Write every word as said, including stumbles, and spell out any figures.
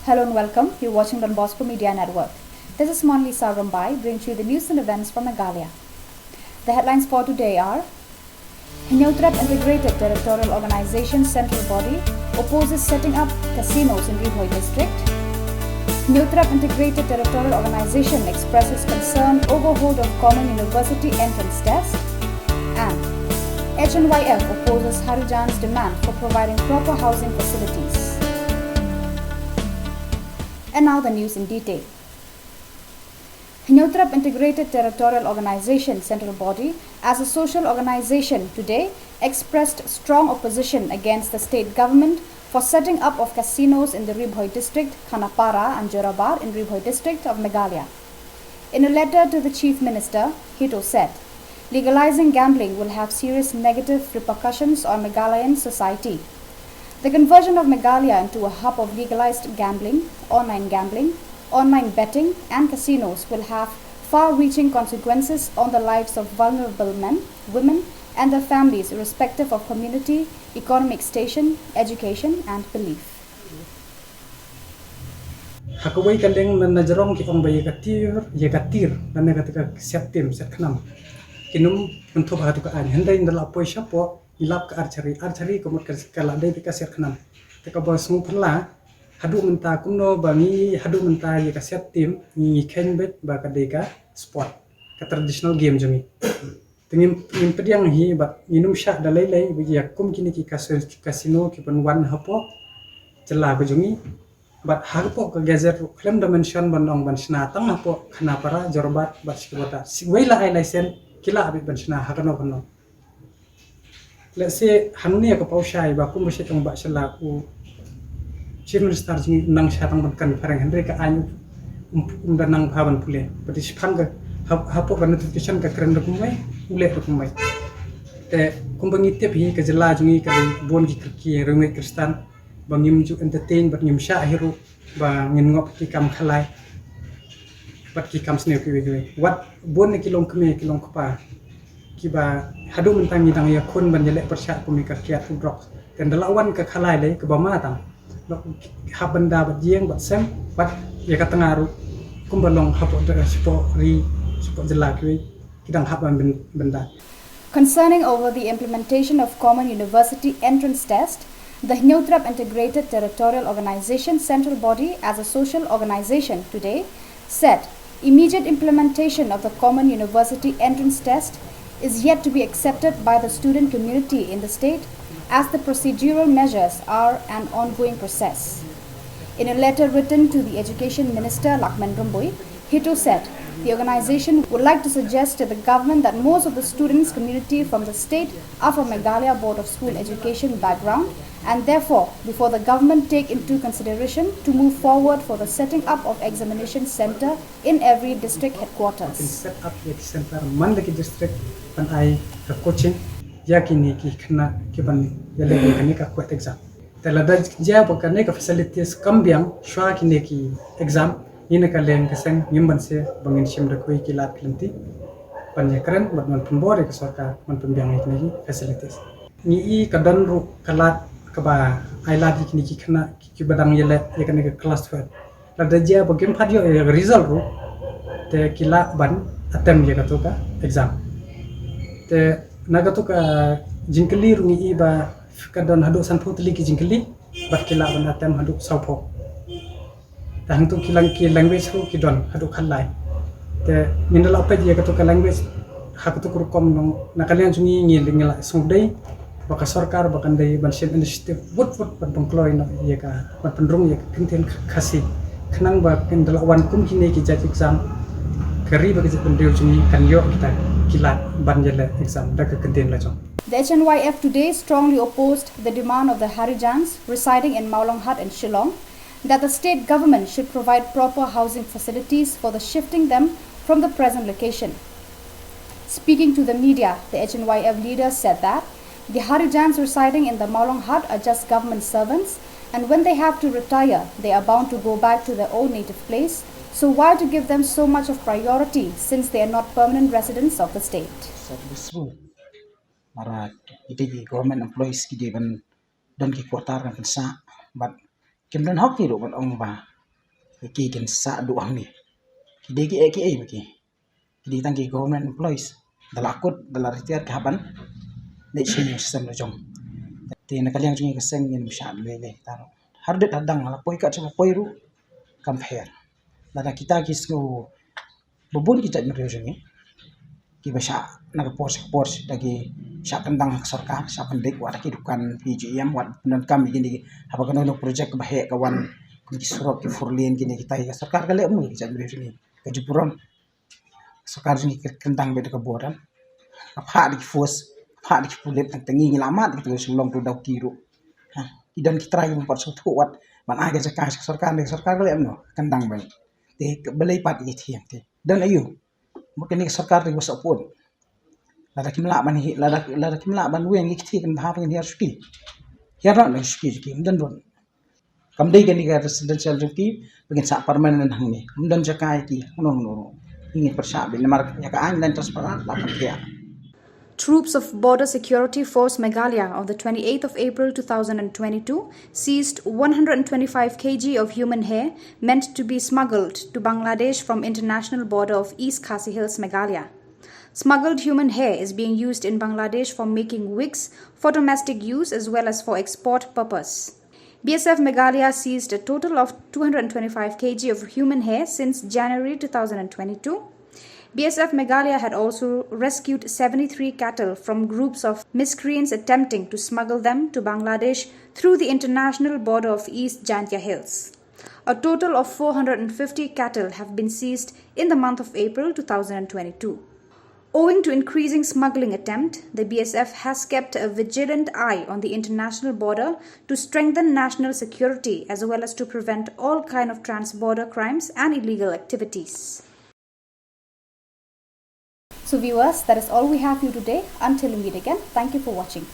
Hello and welcome. You're watching Don Bosco Media Network. This is Monlisa Rumbai, bringing to you the news and events from Meghalaya. The headlines for today are: Hynñiewtrep Integrated Territorial Organization Central Body opposes setting up casinos in Ri Bhoi District. Hynñiewtrep Integrated Territorial Organization expresses concern over hold of Common University entrance test. And H N Y F opposes Harijans' demand for providing proper housing facilities. And now the news in detail. Hynñiewtrep Integrated Territorial Organization Central Body, as a social organization, today expressed strong opposition against the state government for setting up of casinos in the Ri Bhoi District, Khanapara and Jorabat in Ri Bhoi District of Meghalaya. In a letter to the Chief Minister, Hito said, legalizing gambling will have serious negative repercussions on Meghalayan society. The conversion of Meghalaya into a hub of legalized gambling, online gambling, online betting, and casinos will have far reaching consequences on the lives of vulnerable men, women, and their families, irrespective of community, economic station, education, and belief. Ha kawei ka liang na, na jrong ki ong ba ïa ka tir, ïa ka tir, na, na kata ka siat tim, siat khnam. Kin ym kynthup ha katu ka aiñ. Hynrei ynda la poi shapoh, ngi lap ka archery, archery ka mut ka, ka la dei beit ka siat khnam. Te kaba sngewphylla, haduh mynta kumno ba ngi, haduh mynta ïa ka siat tim, ngi, ngi kheiñ beit ba ka dei ka sport, ka traditional game jong ngi. Te ngim, ngim pdiang hi bad ngin ym shah da lei lei ba ïa kum kine ki kas-, casino ki ban wan hapoh jylla ka jong ngi. Bad hapoh ka gazette ruh khlem da mention ban ong ban shna tang hapoh Khanapara, Jorabat bad Shkiboda. Shi wei la ai license ki lah beit ban shna ha kano kano. Let's say hangne ka paw shai ba kum ba shet ong ba shala u Chief Minister jong ngi nang sha tang ban kan phareng, hynrei ka aiñ um, um da nang bha ban pule. Bad shiphang ka hap-, hapoh ka notification ka kren da kumwei, u leh da kumwei. Te kum ba ngi tip hi ka jylla jong ngi ka dei bun ki, ki riewngeit Khristan ba ngim ju entertain bad ngim shah hi ruh ba ngin ngop ki kam khalai bad ki kam sniew kiwei kiwei. Wat bun na ki longkmie ki longkpa kiba haduh mynta ngi dang ïakhun ban ïaleh pyrshah kum ïa ka kiad u drok. Te ynda la wan ka khalai lei kaba ma tang, hap ban da bad ïeng bad sem bad ïa ka tnga ruh kumba long hapoh da, shapoh ri, shapoh jylla kiwei ki dang hap ban, ban da. Concerning over the implementation of Common University entrance test, the Hynñiewtrep Integrated Territorial Organization Central Body, as a social organization, today said immediate implementation of the Common University entrance test is yet to be accepted by the student community in the state, as the procedural measures are an ongoing process. In a letter written to the Education Minister, Lahkmen Rymbui, Hito said the organization would like to suggest to the government that most of the students community from the state are from Meghalaya Board of School Education background, and therefore, before the government take into consideration to move forward for the setting up of examination center in every district headquarters. Kin set up ïa ki center man la ki district ban ai ka coaching ïa kine ki khynnah ki ban ïaleh ïa kane ka KUET exam. Te lada jia ba kane ka facilities kam biang shuwa kine ki exam, ngi na ka liang ka seng ngim banse ba ngin shim da kawei ki lad ki lynti ban ïakren bad ban pynbor ïa ka sorkar ban pynbiang ïa kine ki facilities. Ngi i ka don ruh ka lad kaba ai lad ïa kine ki khynnah ki, kiba dang ïaleh ïa kane ka class twelve. Lada jia ba kim pat ïoh ïa ka result ruh, te ki lah ban attempt ïa katu ka exam. Te na katu ka jingkylli ruh ngi i ba ka don haduh sanphew tylli ki jingkylli bad ki lah ban attempt haduh sawphew. Te hangtu ki lang-, ki language ruh ki don haduh khatlai. Te ngin da lah peit ïa katu ka language ha katu ka rukom, nong na ka liang jong ngi ngi, ngi la sngewdei ba ka sorkar ba kan dei ban shim initiative wut wut ban pynkloi noh ïa ka, ban pynrung ïa ka kyntien Khasi, khnang ba kan da lah wan kum kine ki jait exam, ka ri bad ka jaitbynriew jong ngi kan ïoh kita ki lad ban ïaleh exam da ka kyntien la jong. The H N Y F today strongly opposed the demand of the Harijans residing in Mawlonghat in Shillong that the state government should provide proper housing facilities for the shifting them from the present location. Speaking to the media, the H N Y F leader said that the Harijans residing in the Mawlonghat are just government servants, and when they have to retire, they are bound to go back to their own native place. So why to give them so much of priority since they are not permanent residents of the state? Service ruh. Mara ite ki government employees ki dei ban don ki quarter kan pynsa, but kim don hok ki ruh ban ong ba Ki kin sa duh hangne. Ki dei ki eh ki ei ma ki. Ki dei tang ki government employees. Da la kut, da la retire ki hap ban leit sha ïing sha sem la jong. Te na ka liang jong ngi ka seng ngin ym shah lei lei tang. Har dei hadang la poi kat sha poi ruh kam pher. Lada kita ki sngew ba bun ki jaitbynriew jong ngi kiba shah na ka por sha ka por da ki shah kyndang ha ka sorkar, shah pyndik wat ha ki dukan P G M, wat pyndonkam ïa kine haba kano kano project kaba heh ka wan, kum ki surok, ki four lane, kine kita, ka sorkar ka leh kumno ïa ki jaitbynriew jong ngi? Ka jubor. Sorkar jong ngi ka kyndang beit da ka bor, em? Ka phah da ki force, ka phah da ki pulit, tang ngi ngi la mad da ki tnga Shillong tu da ki ruh. Ha, ki don ki trai ki pat sngewthuh wat ban ai ka jaka sha ka sorkar, ne ka sorkar ka leh kumno? Kyndang beit. Te balei pat ïa ki thiang te? Don aïu? Mut kane ka sorkar te ba soput. Lada kim lah ban hi, lada, lada kim lah ban weng ïa ki thiang, kan bha ba ngin hiar shuki. Hiar noh na shuki jong ki, ym don bun. Kam dei kane ka residential jong ki ba ngin sah permanent hangne. Ym don jaka ïa ki, no, no, no. Ngin pyrshah beit namar ïa ka aiñ Land Trust Parar la pynkhia. Troops of Border Security Force Meghalaya on the twenty-eighth of April two thousand twenty-two seized one hundred twenty-five kilograms of human hair meant to be smuggled to Bangladesh from international border of East Khasi Hills, Meghalaya. Smuggled human hair is being used in Bangladesh for making wigs for domestic use as well as for export purpose. B S F Meghalaya seized a total of two hundred twenty-five kilograms of human hair since January two thousand twenty-two. B S F Meghalaya had also rescued seventy-three cattle from groups of miscreants attempting to smuggle them to Bangladesh through the international border of East Jaintia Hills. A total of four hundred fifty cattle have been seized in the month of April two thousand twenty-two. Owing to increasing smuggling attempt, the B S F has kept a vigilant eye on the international border to strengthen national security as well as to prevent all kind of trans-border crimes and illegal activities. So viewers, that is all we have for you today. Until we meet again, thank you for watching.